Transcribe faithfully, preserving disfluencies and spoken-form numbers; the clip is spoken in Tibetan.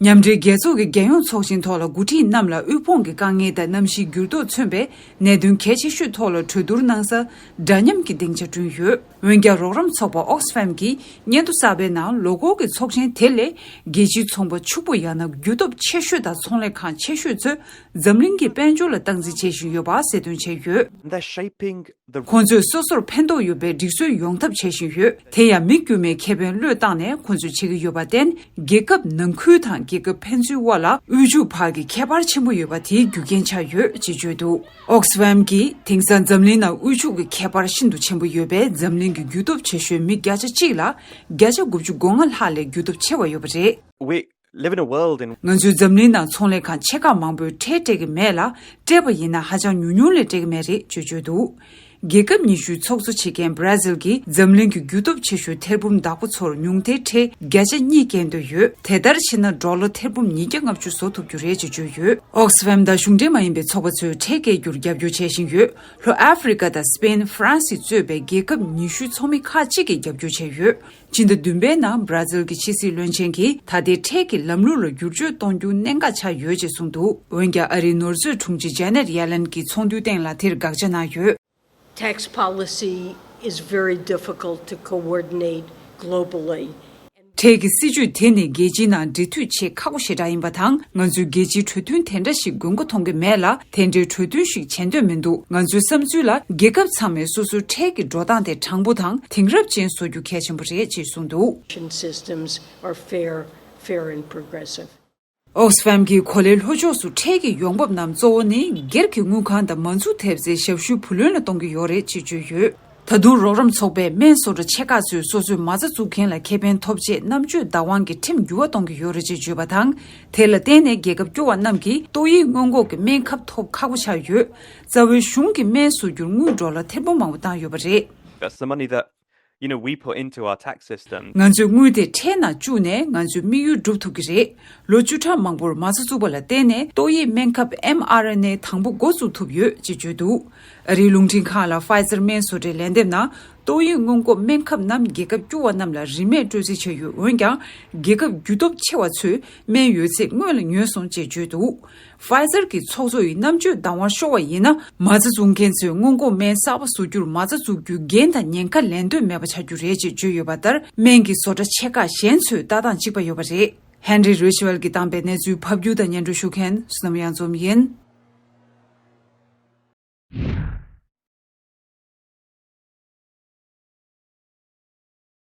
མཉམ་འབྲེལ་རྒྱལ་ཚོགས་ཀྱི་རྒྱལ་ཡོངས་ཚོགས་ཆེན་ཐོག་ལ་འགོ་ཁྲིད་རྣམས་ལ་དབུལ་ཕོངས་ཀྱི་དཀའ་ངལ་དང་གནམ་གཤིས་འགྱུར་ལྡོག་མཚོན་པའི་གནད་དོན་གལ་ཆེ་ཤོས་ཐོག་ལ་གྲོས་བསྡུར་གནང་ས་འདྲ་མཉམ་གྱི་སྡིངས་ཆ་བསྐྲུན་ཡོད། འོན་ཀྱང་རོགས་རམ་ཚོགས་པ་Oxfam་གྱིས་སྙན་ཐོ་གསར་པའི་ནང་ལོ་འཁོར་གྱི་ཚོགས་ཆེན་དེ་ལས་རྒྱལ་སྤྱིའི་ཚོང་པ་ཕྱུག་པོ་ཡང་ན་རྒྱུ་སྟོབས་ཆེ་ཤོས་དང་ཚོང་ལས་ཁང་ཆེ་ཤོས་ཚོས་འཛམ་གླིང་གི་དཔལ་འབྱོར་ལ་སྟངས་འཛིན་བྱེད་བཞིན་ཡོད་པ་གསལ་སྟོན་བྱས་ཡོད། They're shaping the ཁོང་ཚོས་སོ་སོར་ཕན་ཐོགས་ཡོད་པའི་སྒྲིག་སྲོལ་ཡོང་ཐབས་བྱེད་བཞིན་ཡོད། དེ་ཡང་མི་དཀྱུས་མའི་ཁེ་ཕན་བློས་བཏང་ནས་ཁོང་ཚོས་བྱེད་ཀྱི་ཡོད་པར་བརྟེན། རྒྱལ་ཁབ་ནང་ཁུལ་དང་རྒྱལ་ཁབ་ཕན་ཚུན་དབར་ལ་དབུལ་ཕྱུག་བར་གྱི་ཁྱད་པར་ཆེན་པོ་ཡོད་པ་དེའི་རྒྱུ་རྐྱེན་ཆགས་ཡོད་ཅེས་བརྗོད་འདུག Oxfam་གིས་དེང་སང་འཛམ་གླིང་ནང་དབུལ་ཕྱུག་གི་ཁྱད་པར་ཤིན་ཏུ་ཆེན་པོ་ཡོད་པས། འཛམ་གླིང་གི་རྒྱུ་སྟོབས་ཆེ་ཤོས་མི་བརྒྱ་ཆ་གཅིག་ལ་བརྒྱ་ཆ་དགུ་བཅུ་གོ་ལྔ་ལྷག་ལས་རྒྱུ་སྟོབས་ཆེ་བ་ཡོད་པ་རེད། We live in a world in ང་ཚོའི་འཛམ་གླིང་ནང་ཚོང་ལས་ཁང་ཆེ་ཁག་མང་པོས་ཁྲལ་སྤྲད་ཀྱི་མེད་ལ། སྤྲད་པ་ཡིན་ན་ཧ་ཅང་ཉུང་ཉུང་ལས་སྤྲད་ཀྱི་མེད་རེད་ཅེས་བརྗོད་འདུག་རྒྱལ་ཁབ་ཉི་ཤུའི་ཚོགས་གཙོ་བྱེད་མཁན་Brazil་གྱིས་འཛམ་གླིང་གི་རྒྱུ་སྟོབས་ཆེ་ཤོས་ཐེར་འབུམ་བདག་པོ་ཚོར་ཉུང་མཐའི་ཁྲལ་བརྒྱ་ཆ་གཉིས་འགེལ་འདོད་ཡོད། དེ་ལྟར་བྱས་ན་ཌོ་ལར་ཐེར་འབུམ་ཉིས་བརྒྱ་ལྔ་བཅུ་བཟོ་ཐུབ་རྒྱུ་རེད་ཅེས་བརྗོད་ཡོད། Oxfam་དང་གཞུང་འབྲེལ་མ་ཡིན་པའི་ཚོགས་པ་ཚོས་ཁྲལ་བཀལ་རྒྱུར་རྒྱབ་སྐྱོར་བྱེད་བཞིན་ཡོད། ལྷོ་ཨ་ཧྥེ་རི་ཀ་དང་སྤེན། ཧྥ་རན་སི་གཙོས་པའི་རྒྱལ་ཁབ་ཉི་ཤུའི་ཚོགས་མི་ཁག་ཅིག་གིས་རྒྱབ་སྐྱོར་བྱས་ཡོད། སྤྱི་ཟླ་བདུན་པའི་ནང་Brazil་གྱི་ཕྱི་སྲིད་བློན་ཆེན་གྱིས་ད་ལྟའི་ཁྲལ་གྱི་ལམ་ལུགས་ལ་བསྒྱུར་བཅོས་གཏོང་རྒྱུ་གནད་འགག་ཆགས་ཡོད་ཅེས་གསུངས་འདུག་འོན་ཀྱང་ཨ་རིའི་ནོར་སྲིད་དྲུང་ཆེ་Janet Yellen་གྱིས་ཚོགས་འདུའི་སྟེང་ལ་དེར་དགག་བྱ་གནང་ཡོད། Tax policy is very difficult to coordinate globally. ཁྲལ་གྱི་སྲིད་ཇུས་དེ་ནི་རྒྱལ་སྤྱིའི་ནང་འབྲེལ་མཐུད་ཆེས་ཁག་པོ་ཞེ་དྲག་ཡིན་པ་དང་། ང་ཚོས་རྒྱལ་སྤྱིའི་གྲོས་མཐུན་དེ་འདྲ་ཞིག་དགོས་མཁོ་མཐོང་གི་མེད་ལ། དེ་འདྲའི་གྲོས་མཐུན་ཞིག་བྱེད་འདོད་མི་འདུག་ང་ཚོའི་བསམ་ཚུལ་ལ་རྒྱལ་ཁབ་ཚང་མས་སོ་སོའི་ཁྲལ་གྱི་འགྲོ་སྟངས་དེ་དྲང་པོ་དང་དེང་རབས་ཅན་བཟོ་རྒྱུ་གལ་ཆེན་པོ་རེད་ཅེས་གསུངས་འདུག Systems are fair, fair and progressive. Oxfam་གྱིས་གོ་ལའི་ལྷོ་ཕྱོགས་སུ་ཁྲལ་གྱི་ཡོང་འབབ་རྣམས་གཙོ་བོ་ནི་སྒེར་གྱི་དངུལ་ཁང་དང་མ་འཛུགས་ཐེབས་རྩའི་ཞབས་ཞུའི་བུ་ལོན་ལ་གཏོང་གི་ཡོད་རེད་ཅེས་བརྗོད་ཡོད། ད་དུང་རོགས་རམ་ཚོགས་པས་སྨན་བཟོ་གྲྭ་ཆེ་ཁག་ཚོས་སོ་སོའི་མ་རྩ་འཛུགས་མཁན་ལ་ཁེ་ཕན་ཐོབ་ཆེད་རྣམ་དཔྱོད་བདག་དབང་གི་ཁྲིམས་འགྱུར་བ་གཏོང་གི་ཡོད་རེད་ཅེས་བརྗོད་པ་དང་། དེ་ལ་བརྟེན་ནས་རྒྱལ་ཁབ་སྐྱོ་བ་རྣམས་ཀྱིས་ཏོག་དབྱིབས་སྔོན་འགོག་གི་སྨན་ཁབ་ཐོབ་ཁག་པོ་ཆགས་ཡོད། རྩ་བའི་གཞུང་གིས་སྨན་བཟོ་རྒྱུར་དངུལ་ཌོ་ལར་ཐེར་འབུམ་མང་པོ་བཏང་ཡོད་པ་རེད། That's the money that you know we put into our tax system. ང་ཚོས་དངུལ་དེ་ཁྲལ་ནང་བཅུག་ནས་ང་ཚོའི་དམིགས་ཡུལ་སྒྲུབ་ཐུབ་ཀྱི་རེད། ལོ་བཅུ་ཕྲག་མང་པོར་མ་རྩ་བཙུགས་པ་ལ་བརྟེན་ནས་ཏོག་དབྱིབས་སྨན་ཁབ་ཨེམ་ཨར་ཨེན་ཨེ་དང་པོ་འགོ་བཙུགས་ཐུབ་ཡོད་ཅེས་བརྗོད་འདུག་ཨ་རིའི་རླུང་འཕྲིན་ཁང་ལ་Pfizer་སྨན་བཟོ་གྲྭའི་ལན་འདེབས་ནང་ཏོག་དབྱིབས་སྔོན་འགོག་སྨན་ཁབ་རྣམས་རྒྱལ་ཁབ་སྐྱོ་བ་རྣམས་ལ་རིན་མེད་སྤྲོད་རྩིས་བྱས་ཡོད། འོན་ཀྱང་རྒྱལ་ཁབ་རྒྱུ་སྟོབས་ཆེ་བ་ཚོས་སྨན་ཡོད་ཚད་སྔོན་ལ་ཉོས་སོང་ཅེས་བརྗོད་འདུག Pfizer་གྱི་ཚོགས་གཙོ་ཡིས་རྣམ་དཔྱོད་བདག་དབང་ཤོར་བ་ཡིན་ན། མ་རྩ་འཛུགས་མཁན་ཚོས་སྔོན་འགོག་སྨན་གསར་པ་བཟོ་རྒྱུར་མ་རྩ་འཛུགས་རྒྱུའི་འགན་དང་ཉེན་ཁ་ལེན་འདོད་མེད་པ་ཆགས་རྒྱུ་རེད་ཅེས་བརྗོད་ཡོད་པ་ལྟར། སྨན་གྱི་བཟོ་གྲྭ་ཆེ་ཁག་གཞན་ཚོས་ལྟ་སྟངས་གཅིག་པ་ཡོད་པ་རེད། Henry Ridgwell་གྱིས་བཏང་པའི་གནས་ཚུལ་ཕབ་སྒྱུར་དང་སྙན་སྒྲོན་ཞུ་མཁན་བསོད་ནམས་གཡང་འཛོམས་ཡིན།